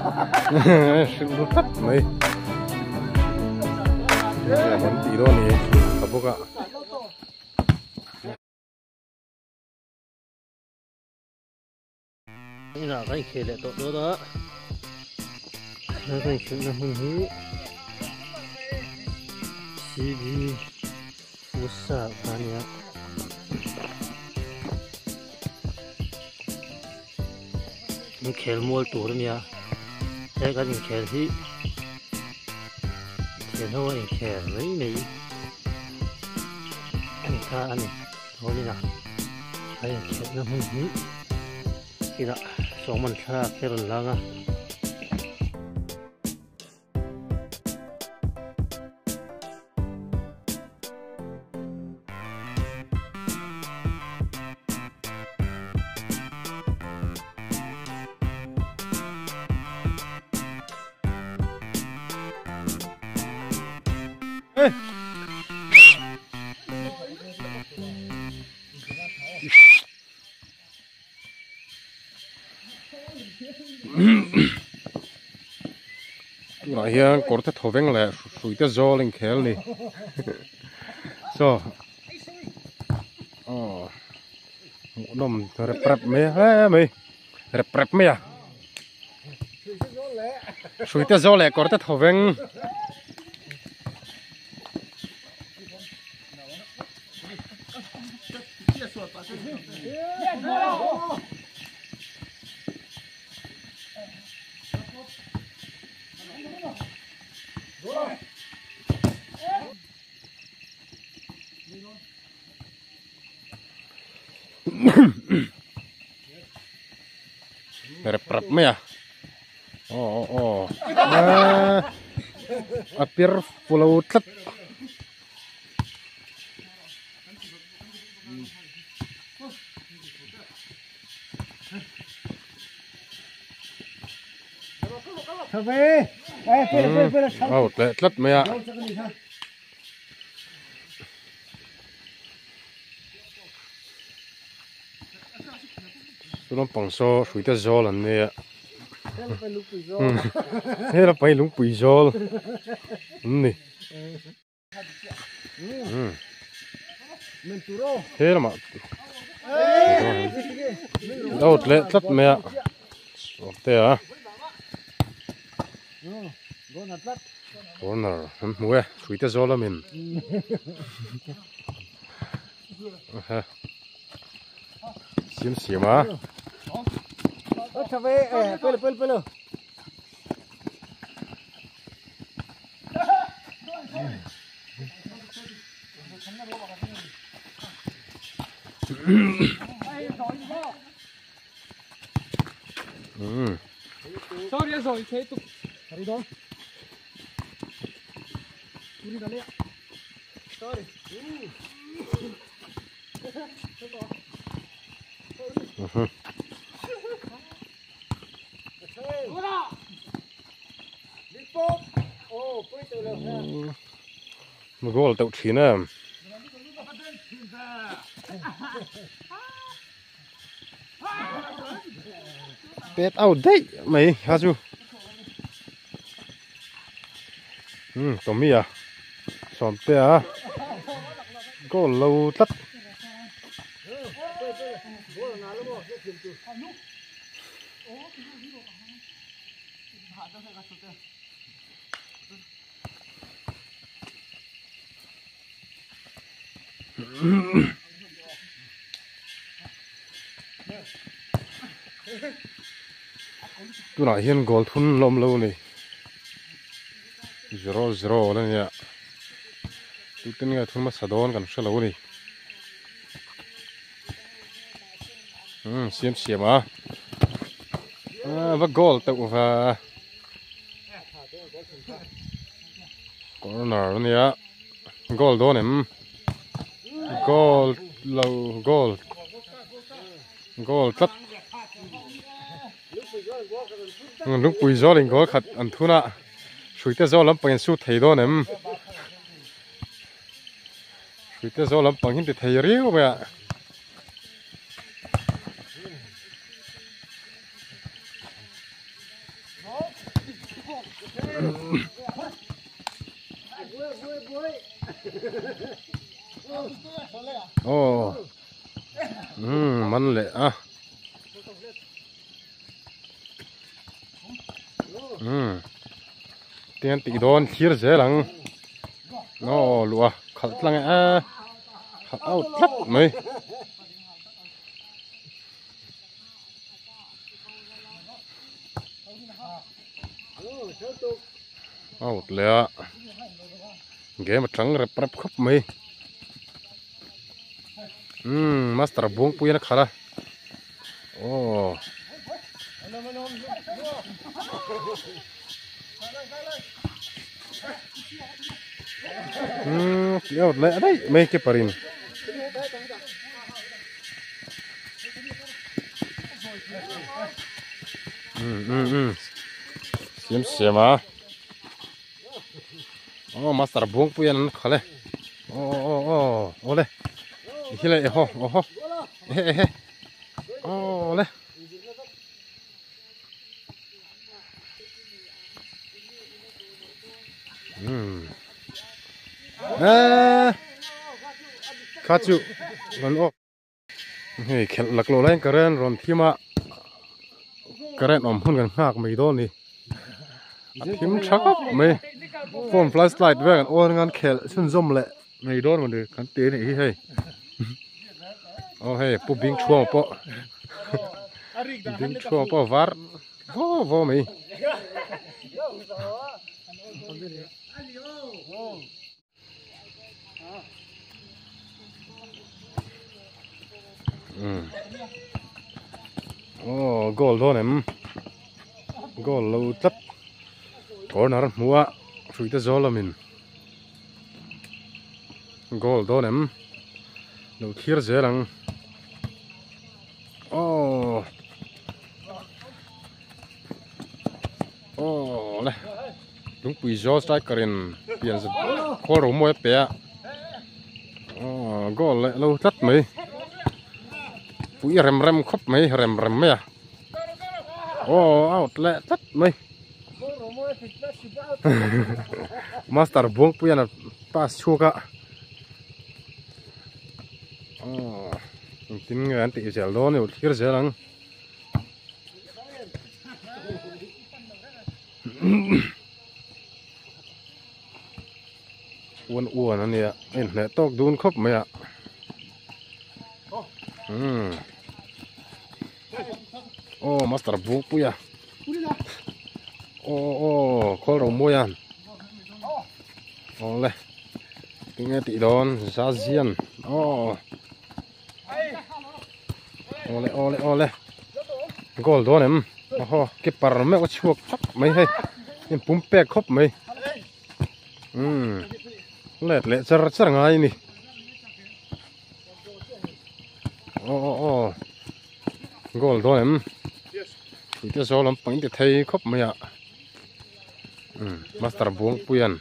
Hrilh ru tlat mai. Eng an tih dawn ni ka bawk a. Inah kan inkhel leh tawh dawn a, kan inkhelhna hmun hi CV Futsal kha a ni a. Inkhel mual tur a nia, he kan inkhel hi thian ho a inkhel mai mai a ni kha a ni. Chuanin a a inkhelhna hmun hi inah sawman thlalak te a rawn lang a. Tunah hian kawr te thaw veng leh hrui te zawl inkhel a ni saw aw hmuhnawm rep rep mai hle mai rep rep mai a hrui te zawl leh kawr te thaw veng. Rep rep mai a aw aw aw a pir fulo tlat. Out leh tlat mai a. Chu lampang saw hruite zawl an nei a. He lampang hi lungpui zawl an ni. He lamah out leh tlat mai a sawmte a corner an hmu e hruite zawl lamin siam siam a. Goal teuh thin em. Pet out daih mai kha chu. Tommy a sawmte a goal lo tlat. Tunah hian goal thun an awm lo a ni zero zero a la nia tute nge thun hmasa dawn kan hre lo a ni umm siam siam a va goal teuh va. Corner a nia goal dawn em goal lo goal goal tlat lungpui zawl in goal khat an thun a hruite zawl lampang in shoot thei dawn em hruite zawl lampang hi an ti thei riau mai a. Aw umm man leh a umm tiang tih dawn thlir zel ang aw luh a khalh tlang e a khalh out tlat mai. Out leh a game a tang rep rep khawp mai umm master buangpui in a khalh a aw umm tih out leh daih mai keeper in. Um um um siam siam a aw master buangpui an khalh e aw aw aw awle hi le ehaw awhaw ehe ehe awle um eee kha chu rawn awk. Hei khelh lak loh laiin current rawn thim a current awm hun kan nghak mai dawn a ni a thim tha khawp mai phone flash light vel kan on ang khelh chhunzawm leh mai dawn mawni kan ti a nih hi hei aw hei pu bing thuama pawh bing thuama pawh var vaw vaw mai. Aw goal dawn em goal lo tlat corner a hmu a hruite zawl lamin goal dawn em lo thlir zel ang aw Aw le lungpui zawl striker in pian zet khawl ro mawi a pe a aw goal leh lo tlat mai pui rem rem khawp mai rem rem mai a aw out leh tlat mai master buangpui an a pass chhuak a aw engtin nge an tih zel dawn ni thlir zel ang. Uan uan a nia a inhneh tawk dun khawp mai a umm aw master bukpui a aw aw khawl ro mawi a awle tinge tih dawn zazian aw. Awle awle awle goal dawn em ahaw keeper meuh a chhuak chak mai hei in pum pek khawp mai umm let leh char char ngai a ni aw aw aw goal dawn em tih te zawl lampang in ti thei khawp mai a umm master buangpuian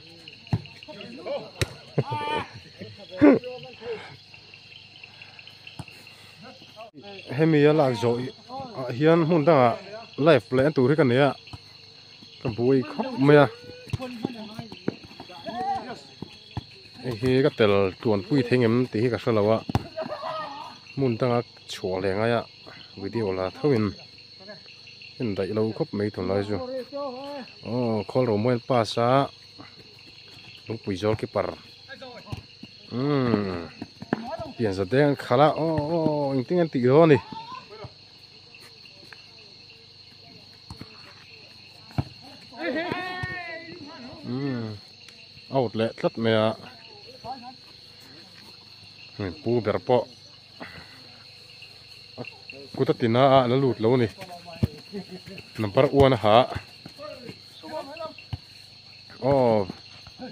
Hemi a lak zawh ah hian hmun dangah live leh tur hi ka nei a ka buai khawp mai a hei hi ka tel tuan pui thei ngem tih hi ka hre lo a hmun danga chhuah leh ngai a video la tho in en daih lo khawp mai tunlai chu aw khawl ro mawi an pass a lungpui zawl keeper. Umm pian za deng an khalh a aw aw engtin an tih dawn a ni umm out leh tlat mai a hei pu ber pawh a kut a tina a la lut lo a ni number one a ha a. Aw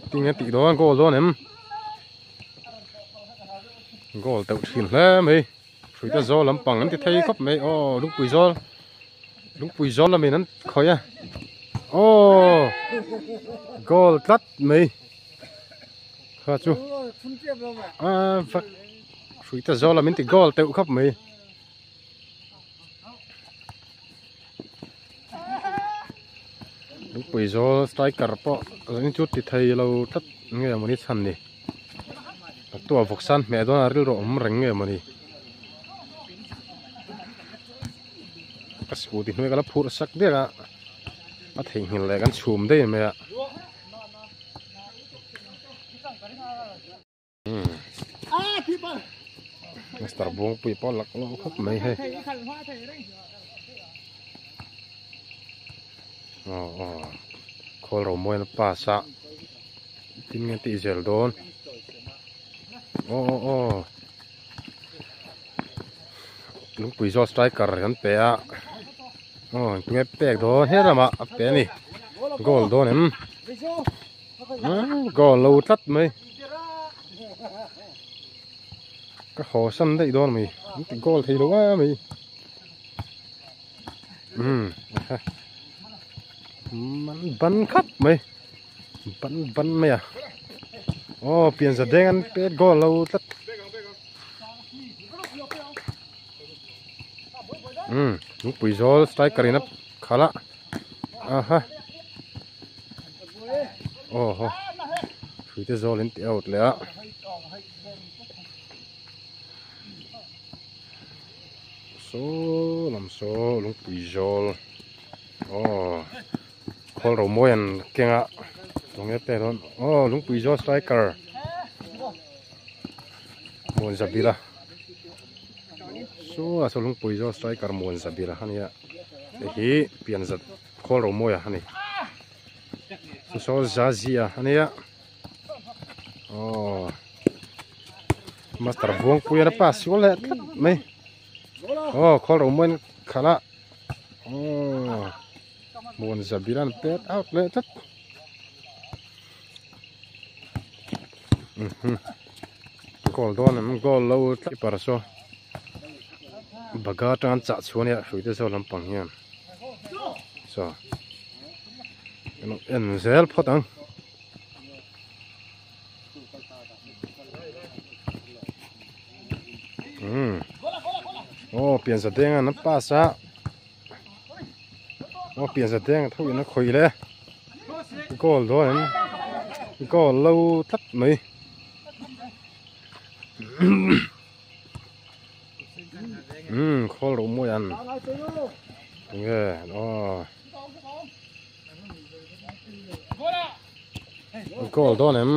tinge tih dawn goal dawn em goal teuh thin hle mai hruite zawl lampang an ti thei khawp mai aw lungpui zawl lungpui zawl lamin an khawih a aw goal tlat mai kha chu a vak hruite zawl lamin ti goal teuh khawp mai. Lungpui zawl striker pawh zanin chu ti thei lo tlat nge mawni chhan ni. Naktuah vawksan hmeh dawn a rilru awm reng nge mawni. Ka scooty hnuai ka la phurh sak der a, a theihnghilh leh kan chhum daih mai a. Mister Buangpui pawh lak lo khawp mai hei. Aw aw khawl ro mawi na pass a tin nge tih zel dawn aw aw aw lungpui zawl striker an pe a aw engtinge pek dawn he lamah a pe a ni goal dawn em. Goal lo tlat mai ka haw san daih dawn mai an ti goal thei lo a mai umm man ban khap mai ban ban mai a aw pian za deng an pet goal lo tlat umm lungpui zawl striker in a khalh a aha. Aw haw hrui te zawl in ti out leh a saw lam saw lungpui zawl aw khawl ro mawi an keng a tunge pek dawn aw lungpui zawl striker Muanzabila saw a saw lungpui zawl striker Muanzabila a nia hei hi pianzat khawl ro mawi a ni. Chu saw Zazia a nia aw master Buangpuia na pass sual leh tlat mai aw khawl ro mawiin khalh a aw Muan Zabir an pet out leh tlat goal dawn em goal lo tlat keeper saw baga atang an chah chhuah a nia hruite zawl lampang hian saw. En zel phawt ang. Umm. Aw pian za deng an pass a. Aw pian za deng tho in a khawih le. Goal dawn em. Goal lo tlat mai. Umm khawl ro mawi an. Nge aw. Goal dawn em?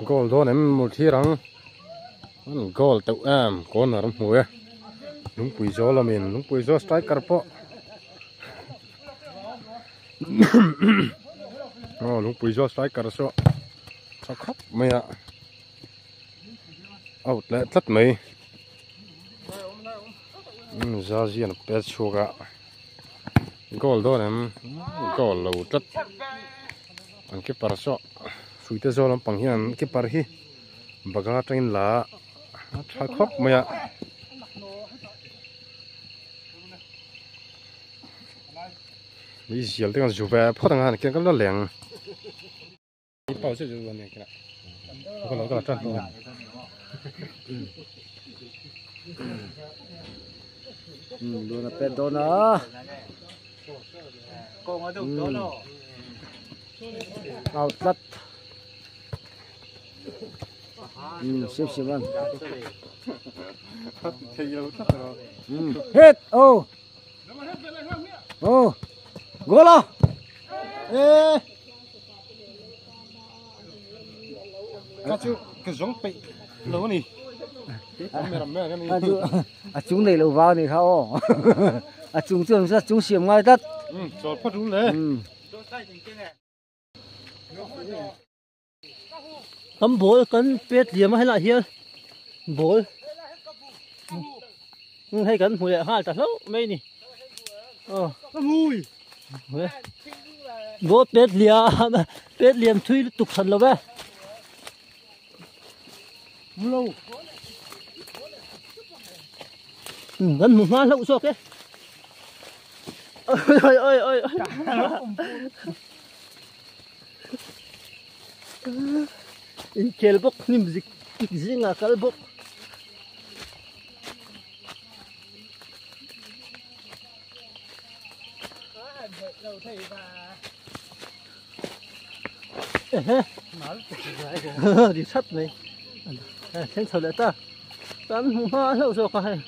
Goal dawn em mur thir ang. An goal teuh em corner an hmu e. Lungpui zawl lamin lungpui zawl striker pawh. Aw lungpui zawl striker saw tha khawp mai a. Out leh tlat mai. Umm Zazi an pet chhuak a. Goal dawn em? Goal lo tlat. An keeper saw hruite zawl lampang hian an keeper hi baga atangin la a tha khawp mai a. Mei zial te kan zu ve phawt ang a an kian ka la leng. Dona pet dona. Out tlat. Sip sip an. Hit oh. Oh. Goal ah. Eh. Ka chu ka zawng peih lo a ni. A chu a chung nei lo vang a ni kha aw. A chung chu a chung siam ngai tlat. Chawl phawt ru le. Kan ball kan pet liam a helaiah hian ball hei kan hmu leh nghal ta hlauh mai a ni aw ball pet liam pet liam thui lutuk hran lo ve kan hmu hma hlauh zawk e oi oi oi oi. Inkhel bawk hnim zik tik zingah kal bawk. Ri that mai thleng chho leh ta kan hmu hma hlauh zawk a hei.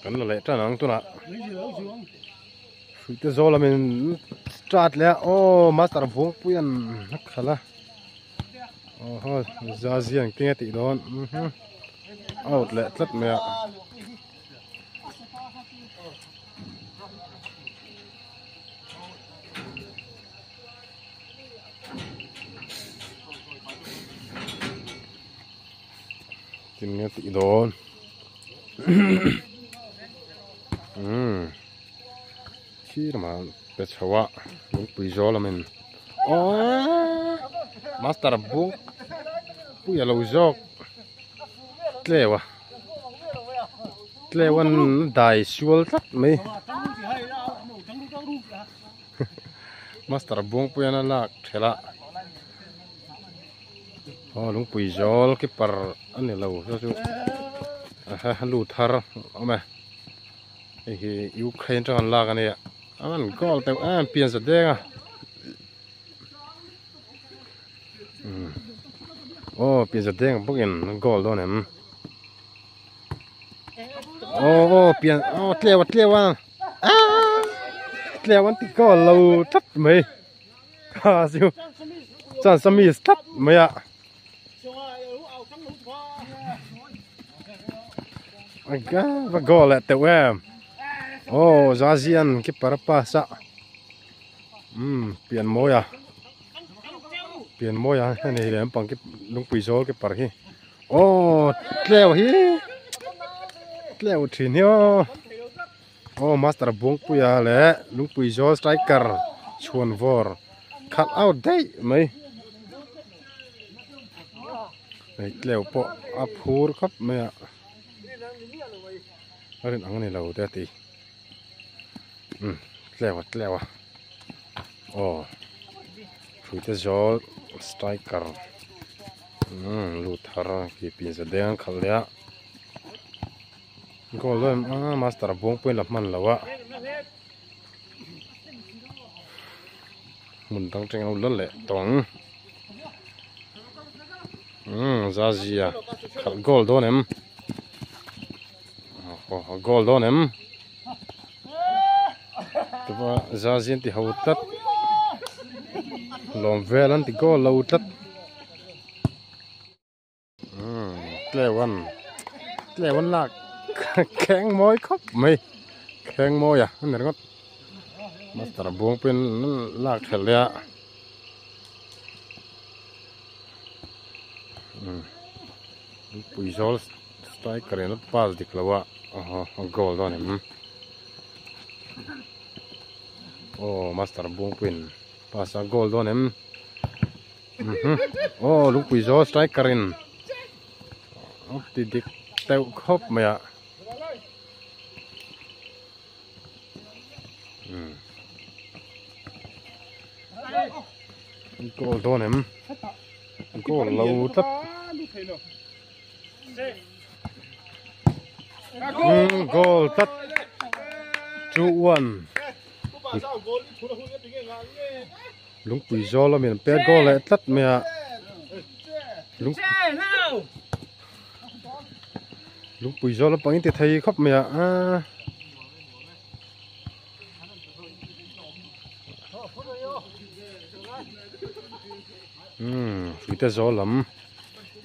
Kan la leh tan ang tunah hruih te zawl lamin start leh a aw master vawngpui an a khalh a aw haw zazi ang tinge tih dawn out leh tlat mai a. Tin nge tih dawn umm thir mah pe chho a lungpui zawl awm in aww master buk pui alo zawk tleu a tleu an dai sual tlat mai master buangpui an a lak thelh a. Aw lungpui zawl keeper a ni lo chu chu aha lu thar a awm e hei hi Ukraine atang an lak a nia a rawn goal deuh em pian za deng a umm aw pian za deng bawkin goal dawn em aw aw pian aw tleu a tleu a aaa tleu an ti goal lo tlat mai. Kha chu chance a miss tlat mai a. Aga va goal leh teuh em. Oh Zazian keeper a pass a. Um pian mawi a. Pian mawi a hei leh lampang lungpui zawl keeper hi. Oh tleu hi tleu thin hi aw. Aw master Buangpuia leh lungpui zawl striker chhuan vawr khalh out daih mai hei tleu pawh a phur khawp mai a a rin ang a ni lo te a ti umm tleu a tleu a aw hruite zawl striker umm lut thar ki pinza deng an khalh leh a. Goal em a master buangpui la hman lo a hmun dang teng lo la leh tawng umm zazia khalh goal dawn em aw goal dawn em chuan zazia an ti ho tlat lawm vel an ti goal lo tlat. Tleuan tleuan lak kheng mawi khawp mai kheng mawi a ani ringawt master buang pawhin lak thelh leh a lungpui zawl striker in a pass dik lo a aw goal dawn em aw master buang pawhin pass a goal dawn em. Aw lungpui zawl striker in a ti dik deuh khawp mai a goal dawn em goal lo tlat goal tlat 2-1. Lungpui zawl a min pet goal leh tlat mai a lungpui zawl lampang in ti thei khawp mai a aaa umm hruite zawl lam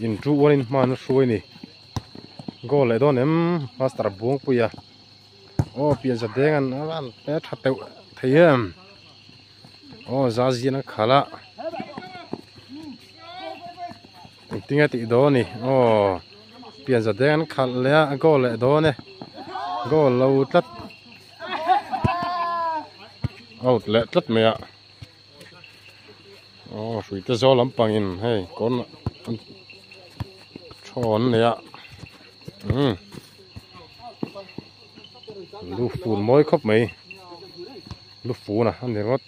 in tu uanin hman a hruai a ni goal leh dawn em master Buangpuia aw pianza deng an a tha teuh thei em. Aw zazian a khalh a engtin nge tih dawn ni aw pianza deng an khalh leh a goal leh dawn e goal lo tlat out leh tlat mai a aw hrui te zawl lampang in hei corner thaw an nei a umm lu fun mawi khawp mai. Lu fun a ani ringawt.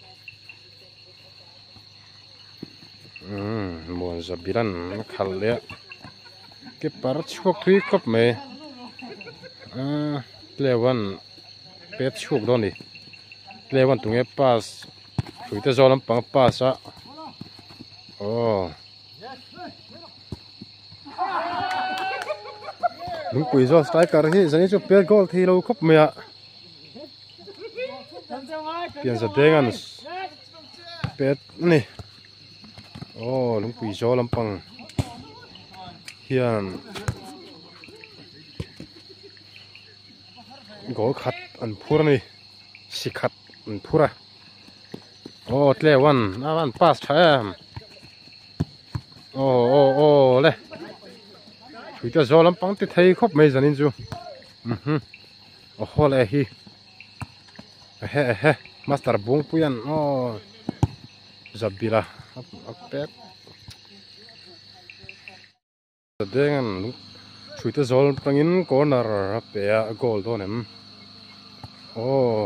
Umm muanza bilan a khalh leh a keeper chhuak thui khawp mai aaa player one pet chhuak dawn a ni player one tunge pass hrui te zawl lampang a pass a aww. Lungpui zawl striker hi zan hi chu pet goal thei lo khawp mai a pianza deng an pet a ni aw lungpui zawl lampang hian goal khat an phur a ni si khat an phur a aw tle one a an pass tha em aw aw aw le hrui te zawl lampang ti thei khawp mai zanin chu mhm aw haw leh hi. Ehe ehe master Bungpuian aw Zabila a pek Zadengan hrui te zawl atangin corner a pe a goal dawn em aw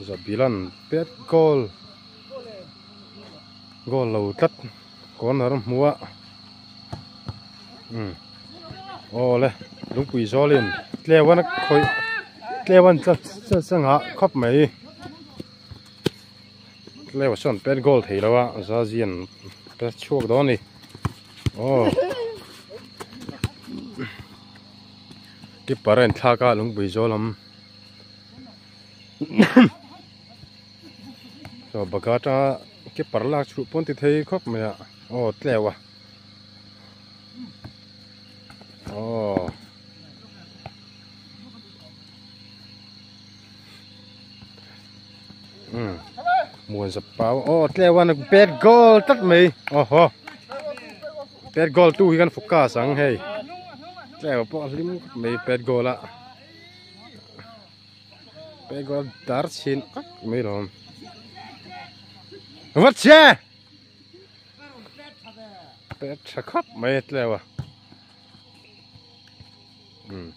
Zabilan pet goal goal lo tlat corner a hmu a umm aw le lungpui zawlin tlewan a khawih tlewan changa khawp mai tlewa sawn pet goal thei lo a zazian pet chhuak dawn a ni aw keeper a inthlak a lungpui zawl lam chaw baga atanga keeper lak chhuah pawn ti thei khawp mai a aw tlewa. Aw. Um. Muan za pau. Aw tlewan pet goal tlat mai. Oho. Pet goal tu hi kan focus ang hei. Tlewa pawh a hlim khawp mai pet goal a. Pet goal dar chhin ak mai lawm. Vat che! Pet tha khawp mai a tleu a umm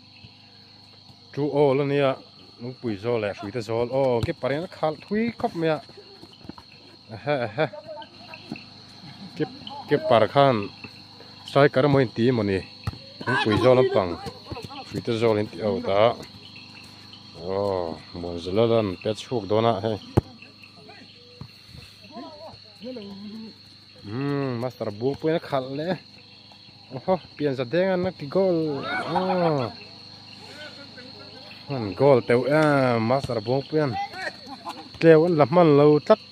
two all a nia lungpui zawl leh hrui te zawl aw keeper in a khalh thui khawp mai a ehe ehe keeper khan striker emaw in ti emaw ni lungpui zawl lampang hrui te zawl in ti out a aw Muanzalalan pet chhuak dawn a hei. Umm master bung pawhin a khalh leh awhaw pian za deng an ti goal aw an goal teuh em master bung pawhin tleu an la hman lo tlat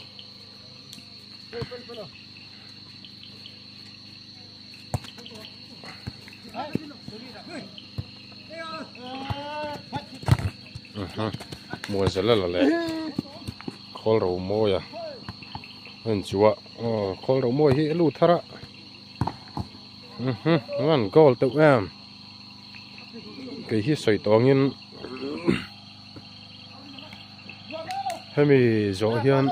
Muanzala la leh khawl ro mawi a en chu a aw khawl ro mawi hi a lut thar a an goal teuh em kei hi sawi tawngin hemi zawh hian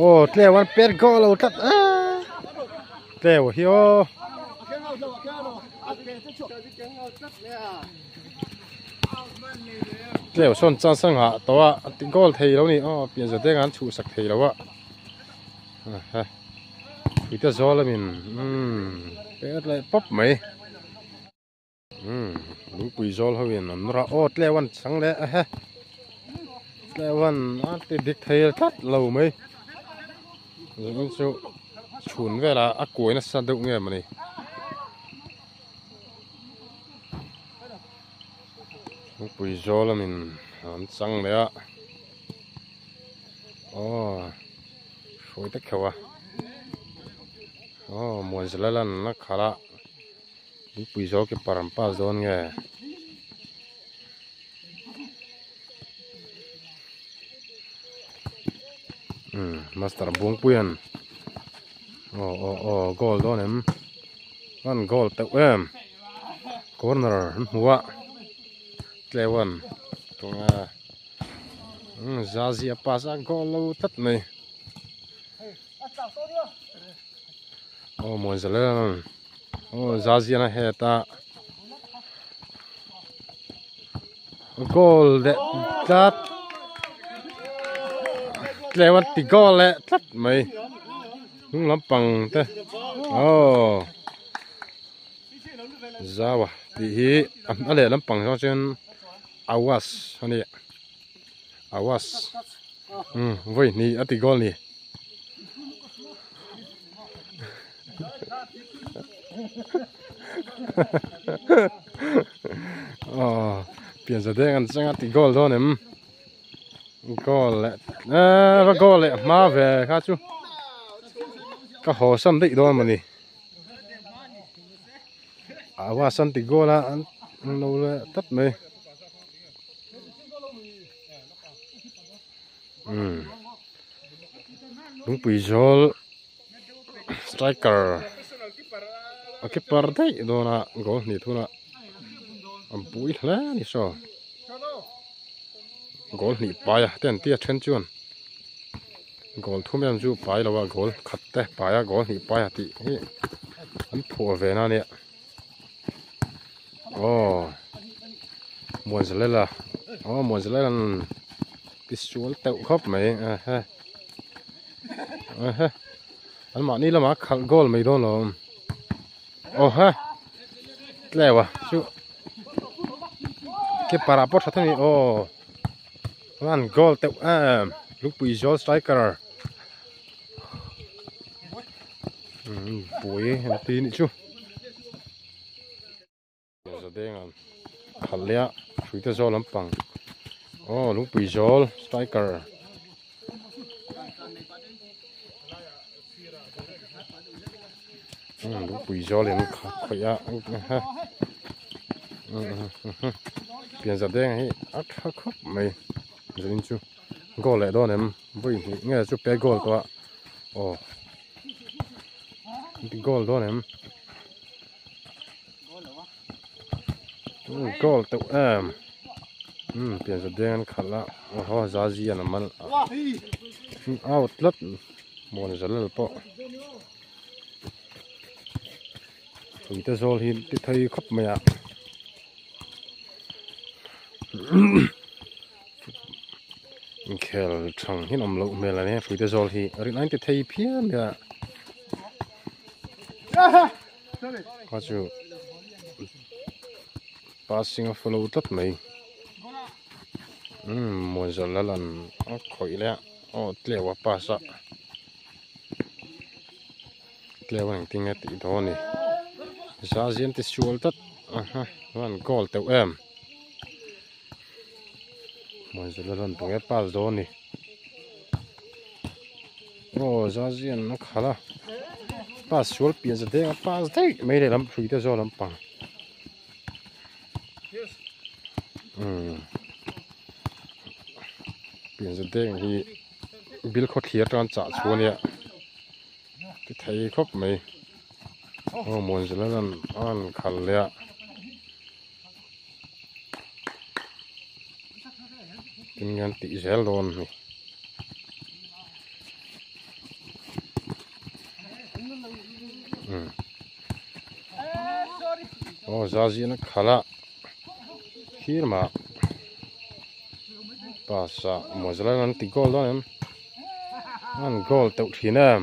Aw tleu an pet goal lo tlat a tleu hi aw tleu sawn chance a nghah tawh a a ti goal thei lo a ni aw pian za deng an chhuhsak thei lo a hrui te zawl a min umm pet leh pawp mai. Umm lungpui zawl ho in an rah aw tleu an chang leh a he tleu an a ti dik thei tlat lo mai zanin chu chhun velah a kuai nasa deuh nge mawni lungpui zawl a min an chang leh a aw hruai ta kheuh a aw Muanzala lan a khalh a. Lungpui zawl keeper an pass dawn nge umm master Bungpuian aw aw aw goal dawn em an goal teuh em corner an hmu a tleuan tunge umm zazi a pass a goal lo tlat mai. Aw Muanzala aw Zaziana het a goal leh tlat tlem a ti goal leh tlat mai. Hnung lampang te aw Zawa tih hi a leh lampang zawng chuan Awas a ni Awas umm vawi hnih a ti goal ni. Aw pianza deng an changa ti goal dawn em. Goal leh eh va goal leh hma ve kha chu ka haw san daih dawn mawni awas an ti goal a an lo leh tlat mai umm lungpui zawl striker a keeper daih dawn a goal hnih thunah a bui hle a ni saw. Goal hnih pai a te an tia then chuan goal thum em chu pai lo a goal khat te pai a goal hnih pai a tih hi an phuah ve na ania aw Muanzalela aw Muanzalela an ti sual teuh khawp mai ehe ehe an mahni lamah khalh goal mai dawn lo aw he tleu a chu keeper ah pawh tha thei aw an goal teuh em lungpui zawl striker umm pui an ti nih chu zadeng an khalh leh a hrui te zawl lampang aw lungpui zawl striker. Lungpui zawl in khawih a pianza deng hi a tha khawp mai zanin chu goal leh dawn em vawi hnih nge chu pe goal tawh a aw goal dawn em goal teuh em pianza deng an khalh a aw zazi an man out tlat muan zalel pawh. Puite zawl hi ti thei khawp mai a inkhel thang hi an awm loh hmel a ni puite zawl hi rin aiin ti thei phian mai a kha chu passing a follow tlat mai umm muanzal a lan a khawih leh a aw tleu a pass a. Tleu engtin nge tih dawn a ni zazi an ti sual tlat aha an goal teuh em Muanzela rawn tung e pass dawn a ni aw zazi an a khalh a pass sual pian za deng a pass daih mai lehlam hrui te zawl lampang umm pian za deng hi bil khawthlir atang chah chhuah a nia ti thei khawp mai aw Muanzela hian a rawn khal leh a tin hian tih zel dawn a ni. Aw zazian a khalh a thir mah. Pass ah mawza lai an ti goal dawn em an goal teuh thin em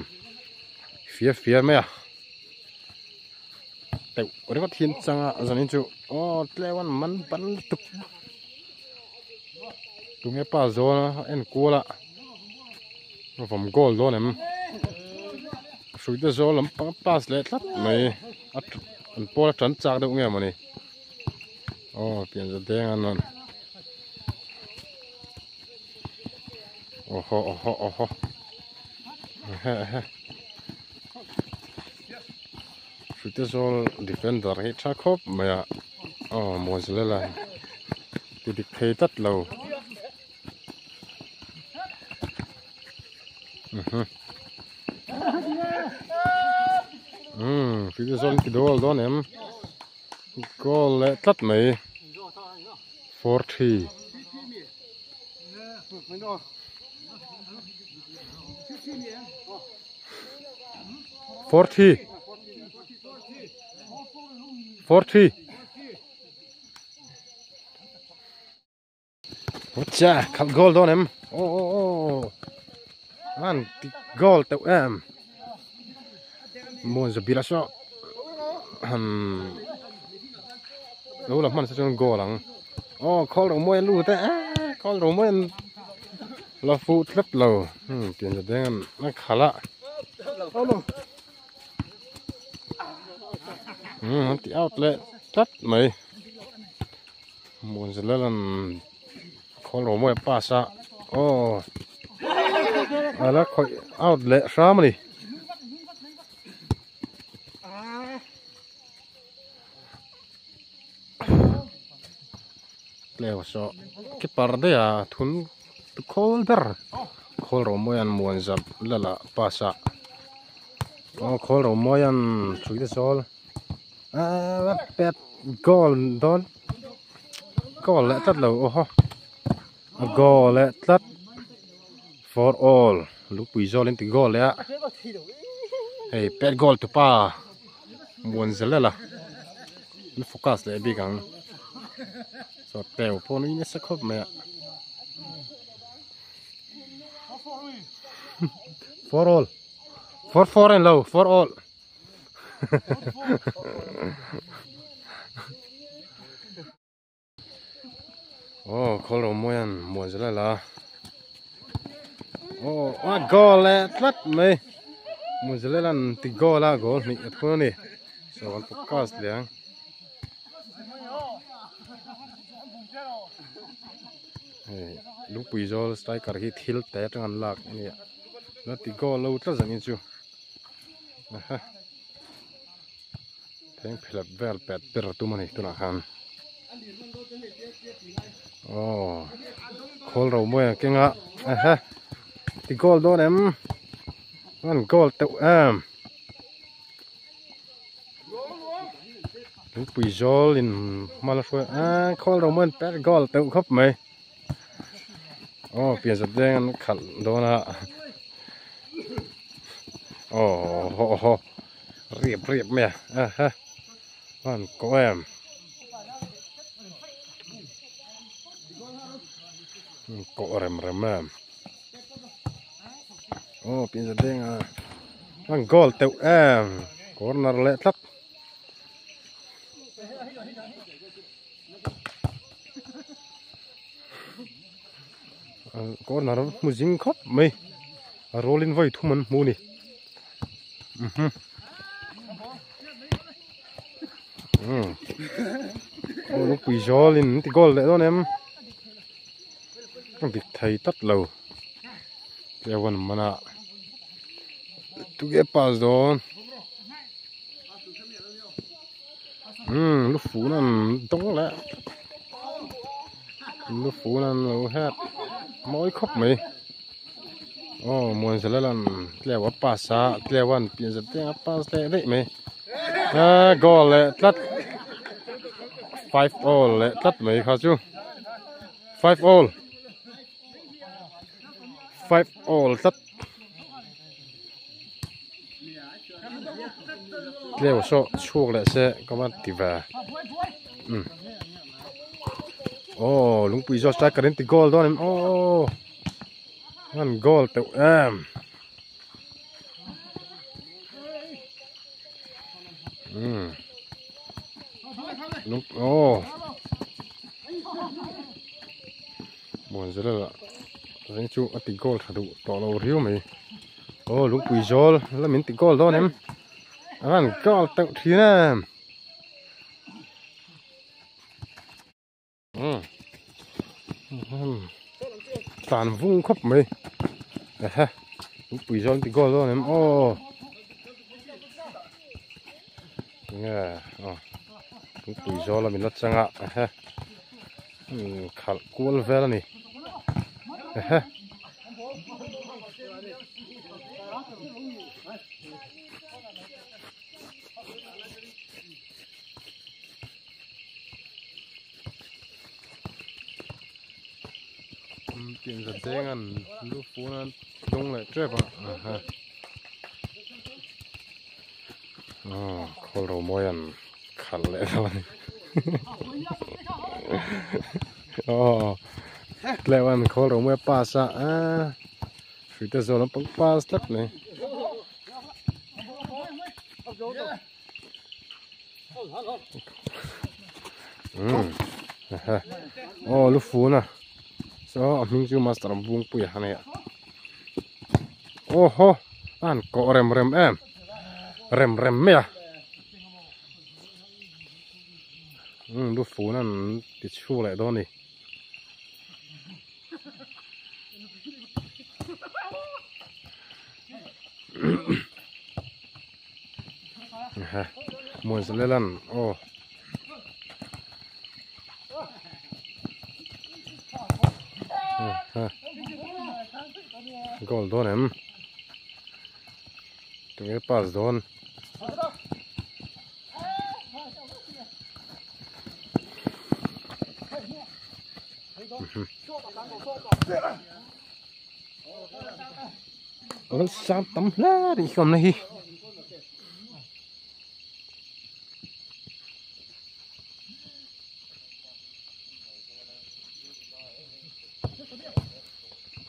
fia fia mai a teuh ringawt hian changa zanin chu aw tleu an man ban lutuk tunge pass dawn a en kual a vawm goal dawn em hrui te zawl lampang pass leh tlat mai a an pawl a tan chak deuh nge mawni. Aw pianza deng an rawn awhaw awhaw awhaw ehe ehe hrute zawl defender hi tha khawp mai a aw Mozilla ti dik thei tlat lo umm hrute zawl ti dawl dawn em. Goal leh tlat mai 4-3 4-3 4-3 Cha khalh goal dawn em aw aw aw an ti goal teuh em. Muan Zabila saw han lo la hman se chuan goal ang aw khawl ro mawi a lut e ah khawl ro mawi an la fuh tlat lo hmm pian za deng an a khalh a hmm an ti out leh tlat mai Muan Zalel an khawl ro mawi a pass a aw a la khawih out leh hram a ni. Tleu saw keeper daih a thun tu khawl ber khawl ro mawi an muan zap lala pass a aw khawl ro mawi an thui te zawl aaa pet goal dawn goal leh tlat lo aw haw a goal leh tlat for all lungpui zawl in ti goal leh a hei pet goal tupa muan zelela an focus leh bik ang saw teu pawh nui nasa khawp mai a for all for four a ni lo for all. Aw khawl ro mawi an muan zel a la aw a goal leh tlat mai muan zel an ti goal a goal hnih a thun a ni so an focus leh ang hei lungpui zawl striker hi thil te atang an lak a ni a la ti goal lo tlat zanin chu aha. Thleng phelep vel pet ber a tum a ni tunah khan aw khawl ro mawi ang keng a ehe ti goal dawn em an goal teuh em lungpui zawl in hma la hruai a khawl ro mawi an pet goal teuh khawp mai aw pian zat deng an khalh dawn a aw haw haw. Riap riap mai a aha an kawh em an kawh rem rem em aw pinza deng a an goal teuh em corner leh tlat corner hmu zing khawp mai a roll in vawi thum an hmu a ni. Aw lungpui zawl in an ti goal leh dawn em a dik thei tlat lo tleu an man a tunge pass dawn umm lu fun an dawng leh lu fun an lo het mawi khawp mai. Aw Muanzalalan tleu a pass a tleu an pian zet teng a pass leh daih mai ah goal leh tlat 5 all leh tlat mai kha chu 5 all 5 all tlat tleu saw chhuak leh se ka va ti ve um aw lungpui zawk striker in ti goal dawn em aw. An goal teuh em. Hmm. Lung oh. Muan zela la. Zeng chu a ti goal tha duh tawh lo riau mai. Oh lungpui zawl la min ti goal dawn em. An goal teuh thin em. Tlan vung khawp mai ehe lungpui zawn ti goal dawn em aw nge aw lungpui zawl a min la chang a ehe khalh kual vel a ni ehe. Pian zat deng an lu fun a dawng leh tep a aha aw khawl ro mawi an khalh leh dawn a ni aw tlem an khawl ro mawi a pass a ah hrui te zawl an pang pass tlat mai. Aw lu fun a saw a hming chu master Bungpuia a nia aw haw a han kawh rem rem em rem rem mai a umm lu fun an ti chhuak leh dawn a ni. Muanzalelan aw goal dawn em tunge pass dawn. An sang tam hle rih hlawm na hi.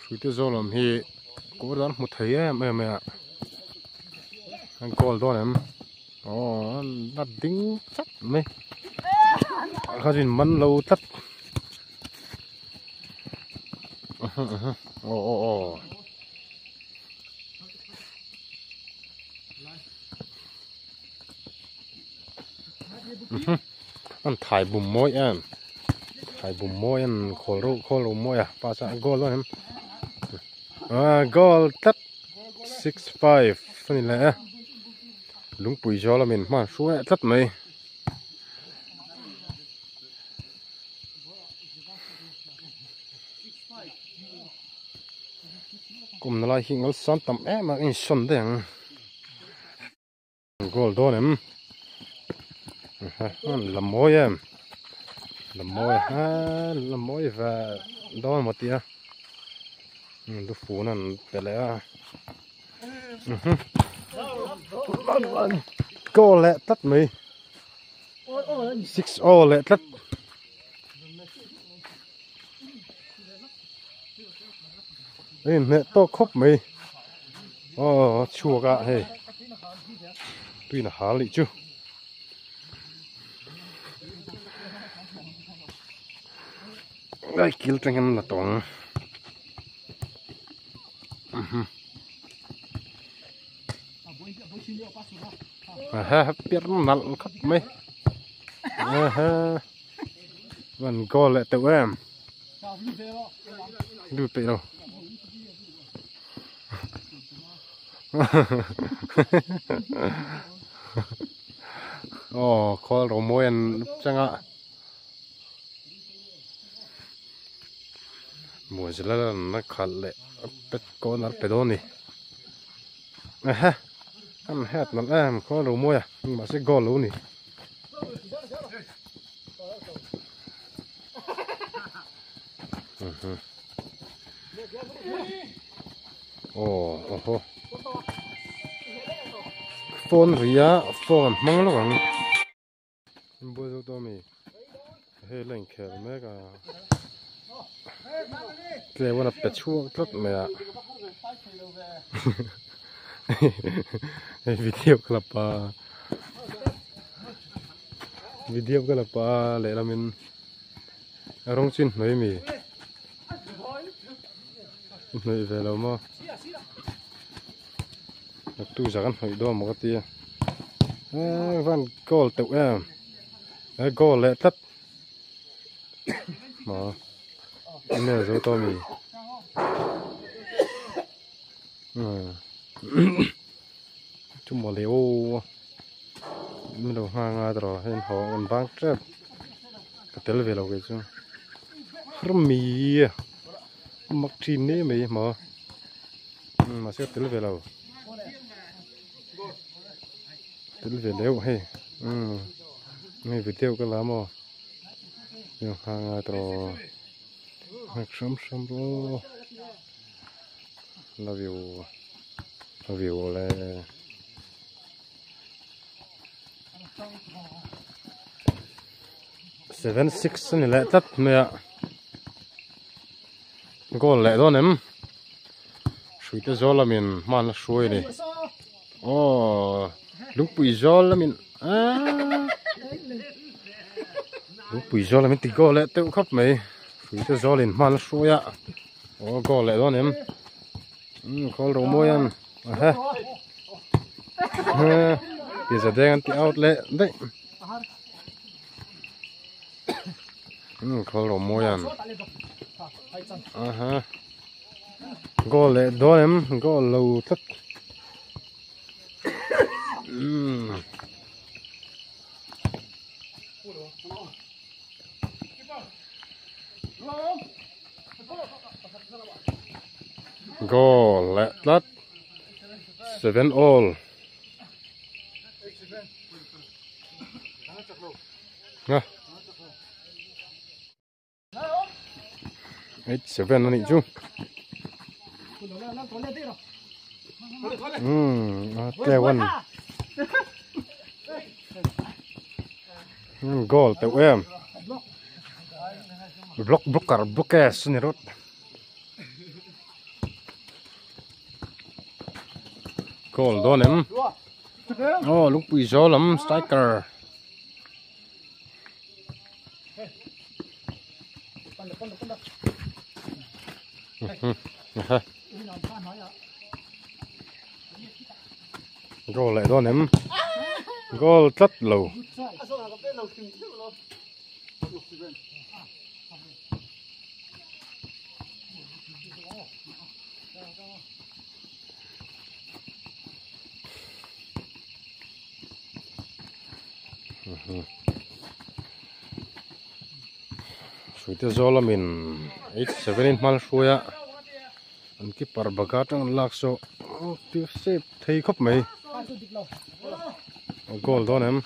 Hruite zawl awm hi kawr dan hmu thei em em mai a an kawl dawn em aw an la ding chat mai a kha chuan man lo tlat aw aw aw. An thai bum mawi em thai bum mawi an khawl reuh khawl reuh mawi a pass a goal dawn em ah goal tlat 6-5 a ni leh a lungpui zawl a min hman hruai tlat mai. Kumna lai hi ngalsam tam em a insawn daih ang. Goal dawn em la mawi em la mawi ha la mawi ve dawn maw tia lu fun an pe leh a goal leh tlat mai 6-0 leh tlat. Hei hneh tawk khawp mai aw chhuak a hei tuin a hal nih chu ai kil tang hian la tawng ha piar nalh khawp mai van goal leh teuh em. Lut peih lo. Aw khawl ro mawi an chang a. Muanzila lan na khalh leh a pet kawn a pe dawn a ni. Ehe an het nalh em khawl ro mawi a mahse goal lo ni. Aw aw phone ri a phone hmang lo ang buai zo tawh ami hei la inkhel mek a tlem a pe chhuak tlat mai a hei video ka la pa. Video ka la pa lehlamin a rawng chu inhnawih ami inhnawih ve lo maw naktuk zah kan hnawih dawn maw ka tia eee van goal teuh em he goal leh tlat maw email zo tawh ami umm. Chu maw le aw min lo nghak nga tawh hei an haw an bang tep ka tel ve lo kei chu rmi a mak thin hle mai maw mahse ka tel ve lo tel ve leuh hei umm hei video ka la maw min lo nghak nga tawh nghak hram hram rawh. Love you. Love you le. 7-6 ani leh tlat mai a. Goal leh dawn em. Hruite zawl lamin hman a hruai a ni. Aw. Lungpui zawl lamin aaa lungpui zawl lamin ti goal leh teuh khawp mai hruite zawlin hman a hruai a aw goal leh dawn em umm khawl ro mawi an ahe ti za deng an ti out leh daih umm khawl ro mawi an aha goal leh dawn em goal lo tlat. Goal leh tlat 7 all nga 8 7 anih chu a tlewan goal teuh em block blocker blockers ani rawt goal dawn em aw lungpui zawl lam striker. Goal leh dawn em goal tlat lo Hruite zawl lamin 87 in hmal hruai a an keeper baga atang an lak saw tir save thei khawp mai goal dawn em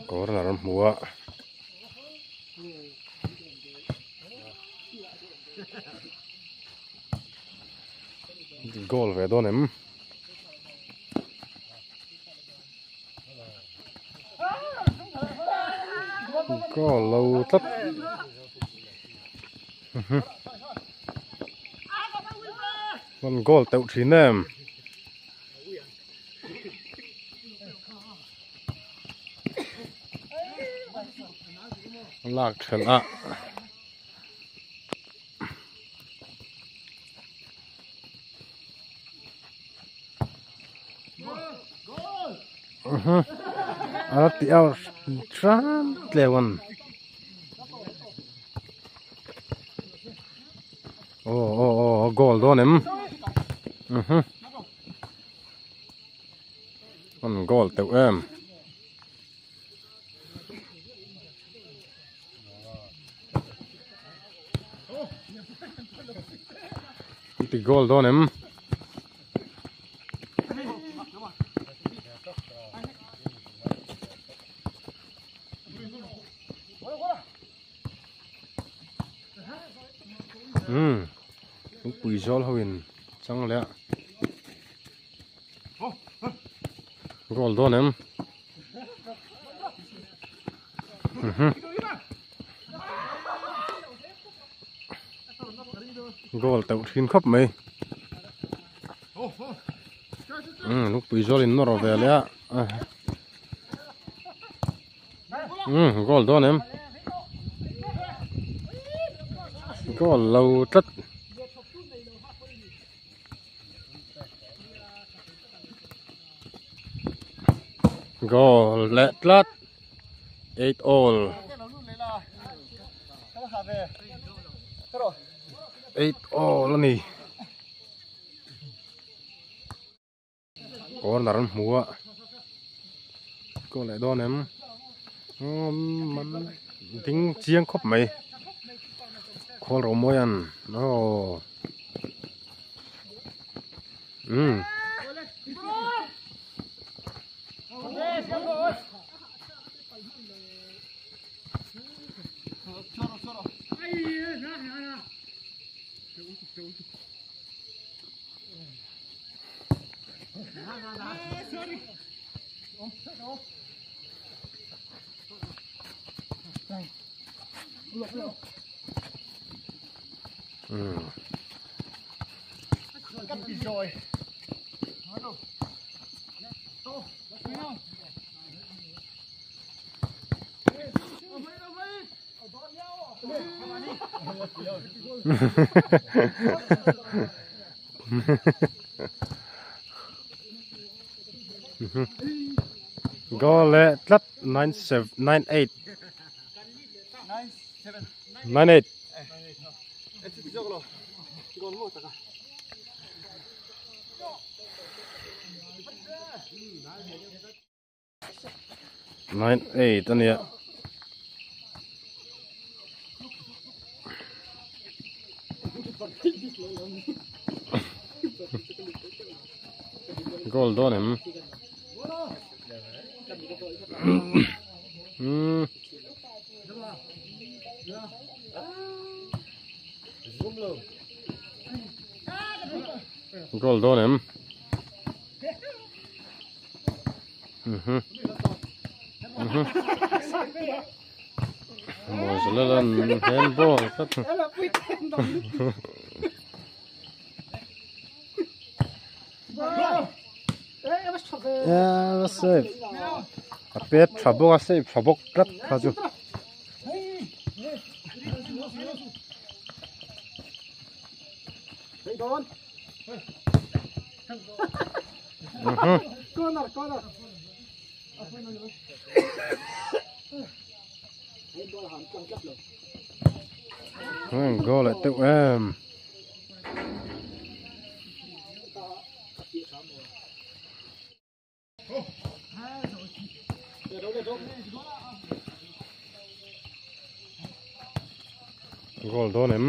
corner an hmu a. Goal ve dawn em? Goal lo tlat. An goal teuh thin em? Lak thelh a. A ti out tram tlewan oh oh oh goal dawn em an goal teuh em. Ti goal dawn em? Um, pui zawl ho in chang leh a. Goal dawn em? Goal teuh thin khawp mai. Lungpui zawl in nawr ve leh a. Goal dawn em? Goal lo tlat. Goal leh tlat 8 all 8 all ani corner an hmu a goal leh dawn em ding chiang khawp mai khawl ro mawi an aw. Um. Um. Goal leh tlat nine seven nine eight nine eight. 9 8 ania goal dawn em umm goal dawn em. Handball tlat save a pet tha bawk a save tha bawk tlat kha chu. Corner, corner. Goal leh teuh em. Goal dawn em.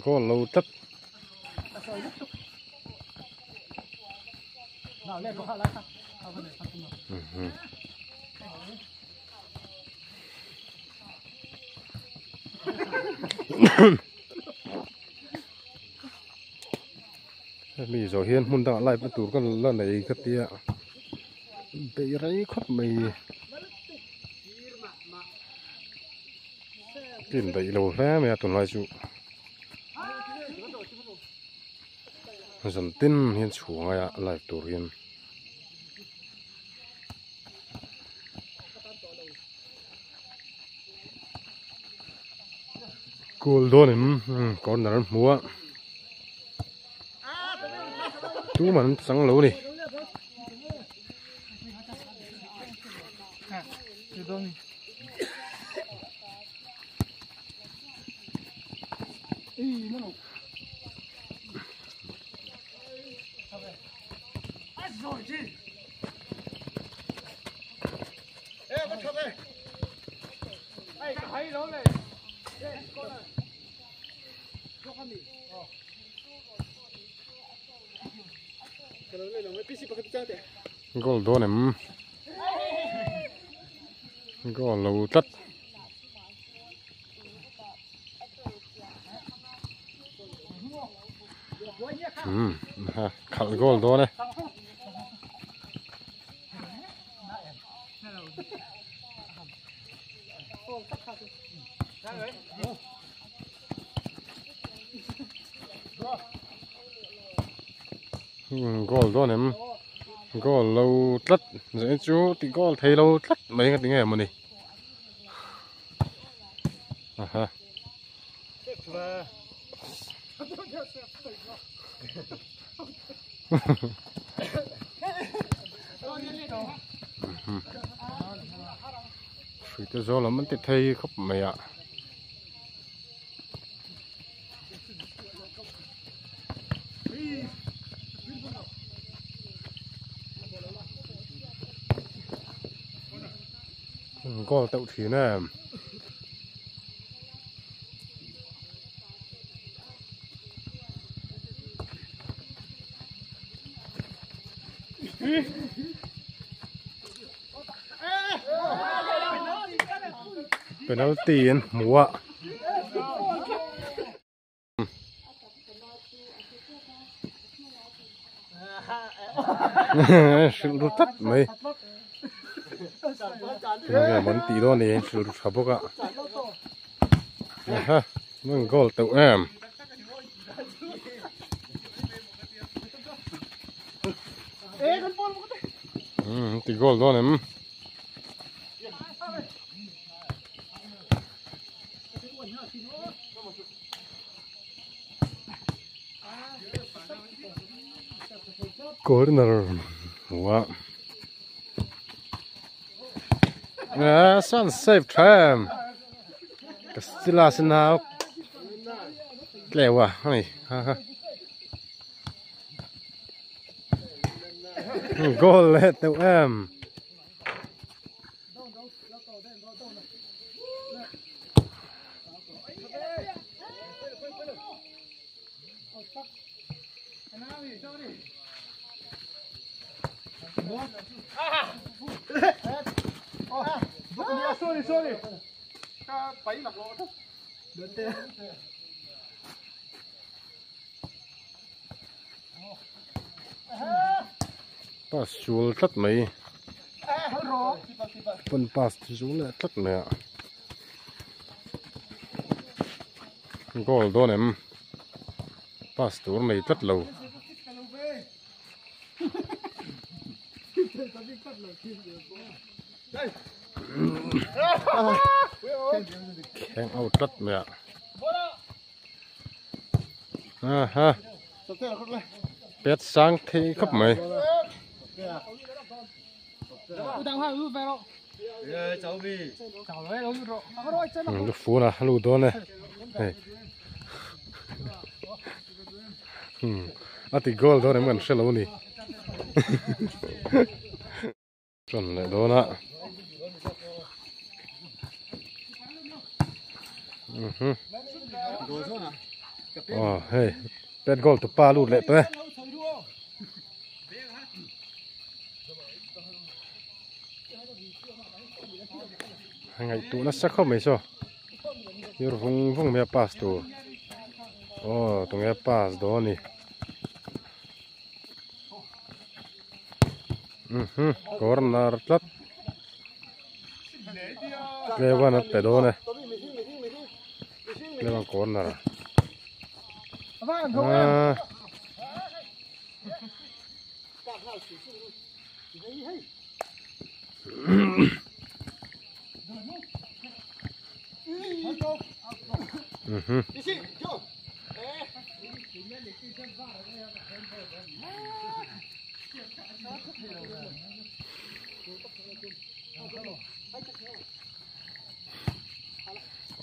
Goal lo tlat. Hemi zawh hian hmun dangah live na tur ka la nei ka tia beih rei khawp mai tin daih lo hle mai a tunlai chu zan tin hian chhuah ngai a live tur hian. Goal dawn em corner an hmu a tumah an chang lo a ni. Goal dawn em goal lo tlat. Umm ha khalh goal dawn e. Goal dawn em goal lo tlat zai chu tih goal thei lo tlat mai nga ti nge mawni aha. Hrui te zawl lam an ti thei khawp mai a. Goal teuh thin em. Penalty an hmu a. Hrilh ru tlat mai. Tunge maw an tih dawn ni hrilh ru tha bawk a. Aha an goal teuh em. Umm ti goal dawn em. Corner hmuh a san save tha em Castilla sin a tleu a hei ha ha goal leh teuh em. Pass sual tlat mai pawn pass zul leh tlat mai a goal dawn em pass tur nei tlat lo. Kheng out tlat mai a aha pet sang thei khawp mai. Lu fun a lu dawn e hei a ti goal dawn em kan hre lo ni ṭan leh dawn a aw hei pet goal tu pa lut leh tawh e. Ngaihtuah nasa khawp mai saw thir vung vung mai a pass tur aw tunge pass dawn a ni mhm corner tlat tlewan a pe dawn e tlewan corner ah.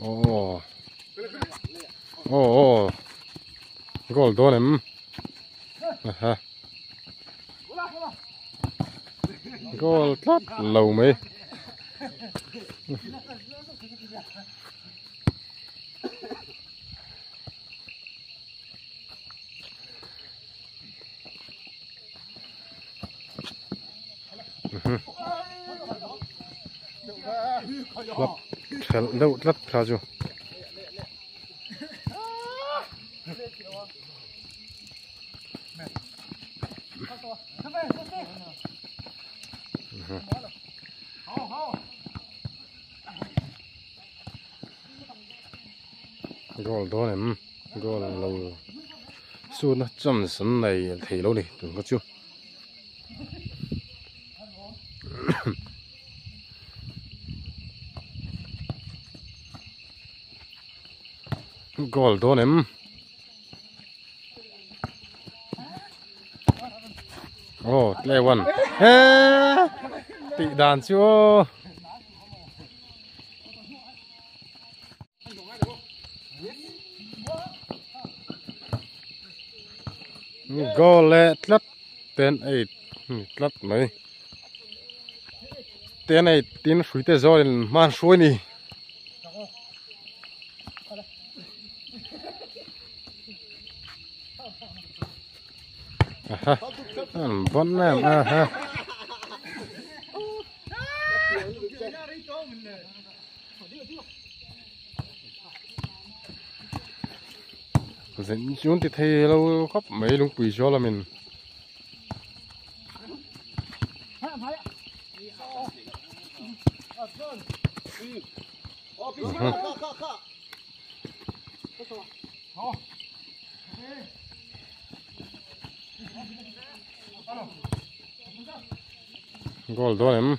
Oh. Oh, oh. Goal dawn em. Aha. Goal tlat lo mai. Club thelh deuh tlat kha chu. Goal dawn em goal lo sutna chance an nei thei lo ni tun kha chu. Goal dawn em oh play one he tih dan chu aw goal leh tlat 10-8 tlat mai 10-8 tin hrui te zawrin hman hruai ni. Aha an bon em aha. Zin chun ti thei lo khawp mai lungpui zual amin. Goal dawn em.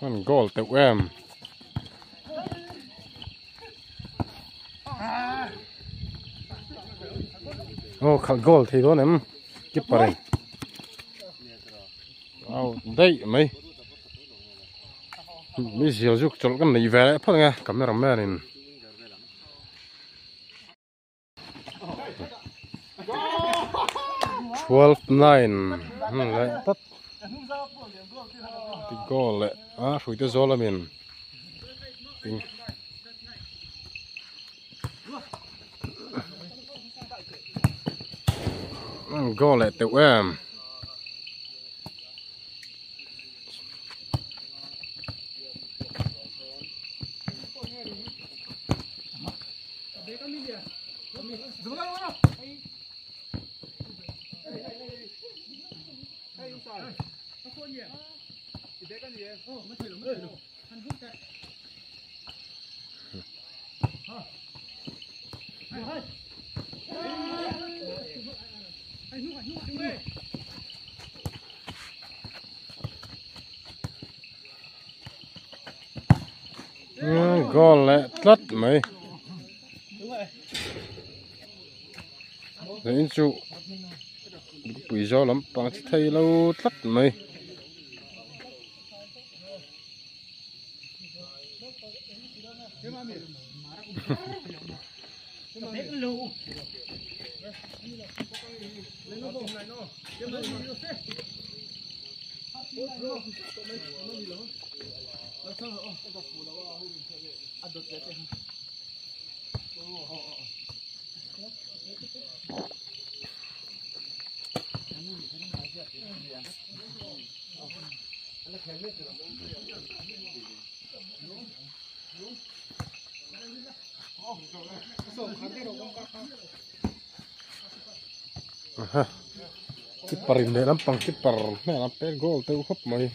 An goal teuh em. Aw khalh goal thei dawn em keeper in out daih mai mi zial zuk chawlh kan nei ve leh phawt ang e camera man in. 12-9 leh tlat ti goal leh a hruite zawl amin goal leh teuh em. Goal leh tlat mai in chu pui zo lampang chi thei lo tlat mai. Aha keeper in leh lampang keeper hmel a pet goal teuh khawp mai.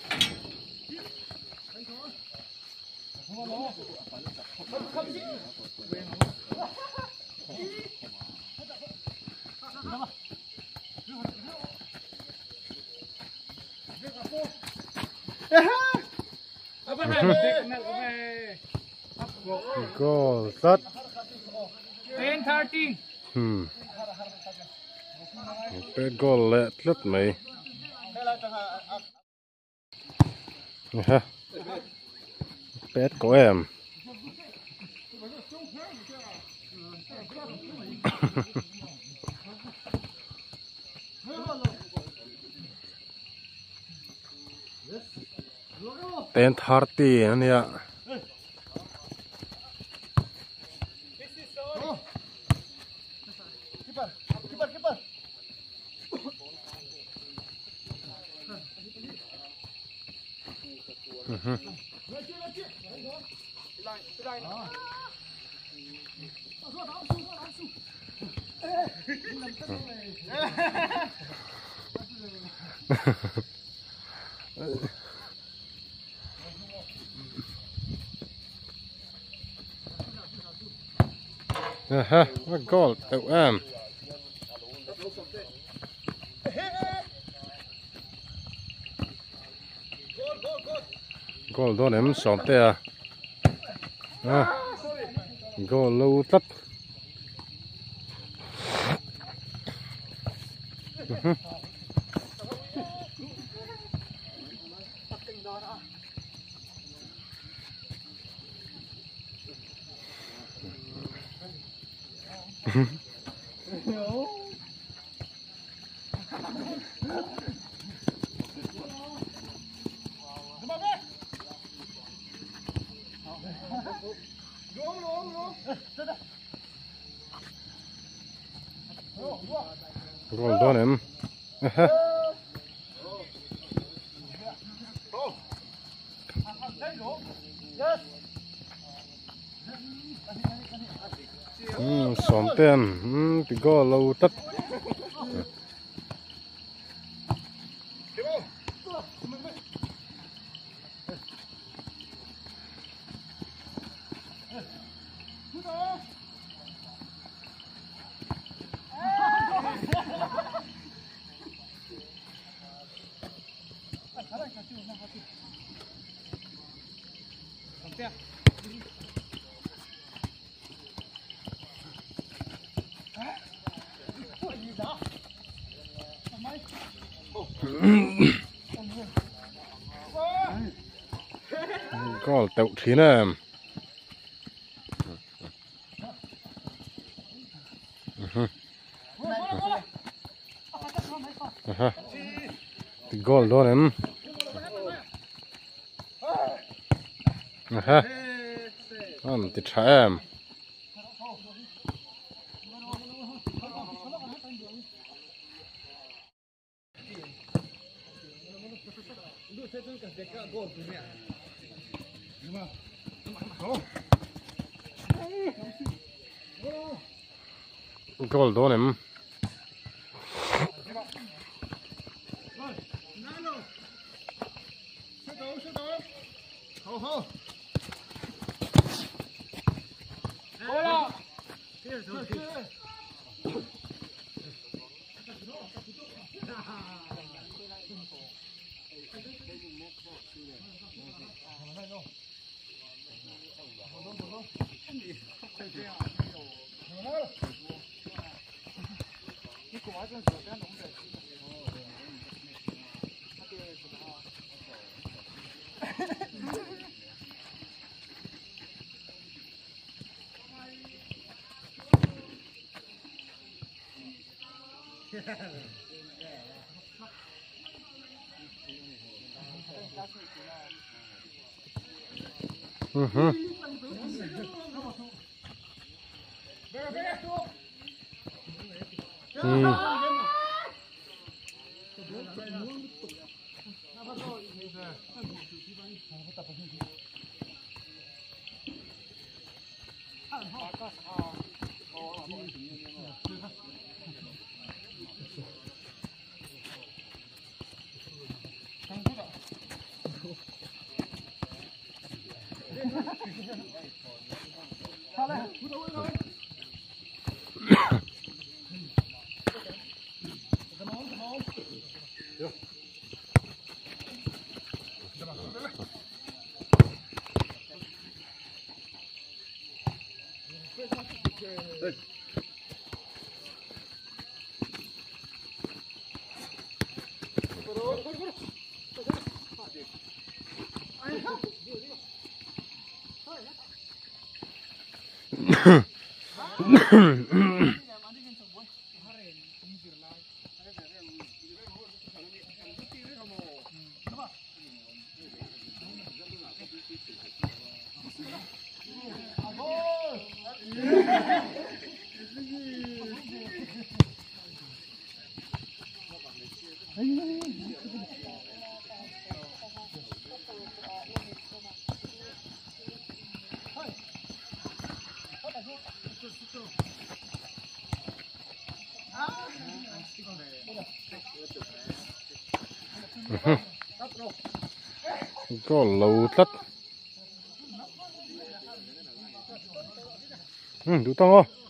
Goal tlat. 10-13. Pet goal leh tlat mai. Ha. Pet ko em. 10:30 ania. Aha, a goal teuh em. Goal dawn em sawmte a. Ah, goal lo tlat. Goal dawn em. Sawmten ti goal lo tlat. Goal teuh thin em. Goal dawn em. Aha. An ti tha em. Goal dawn em. Goal lo tlat. Duh tawng aw.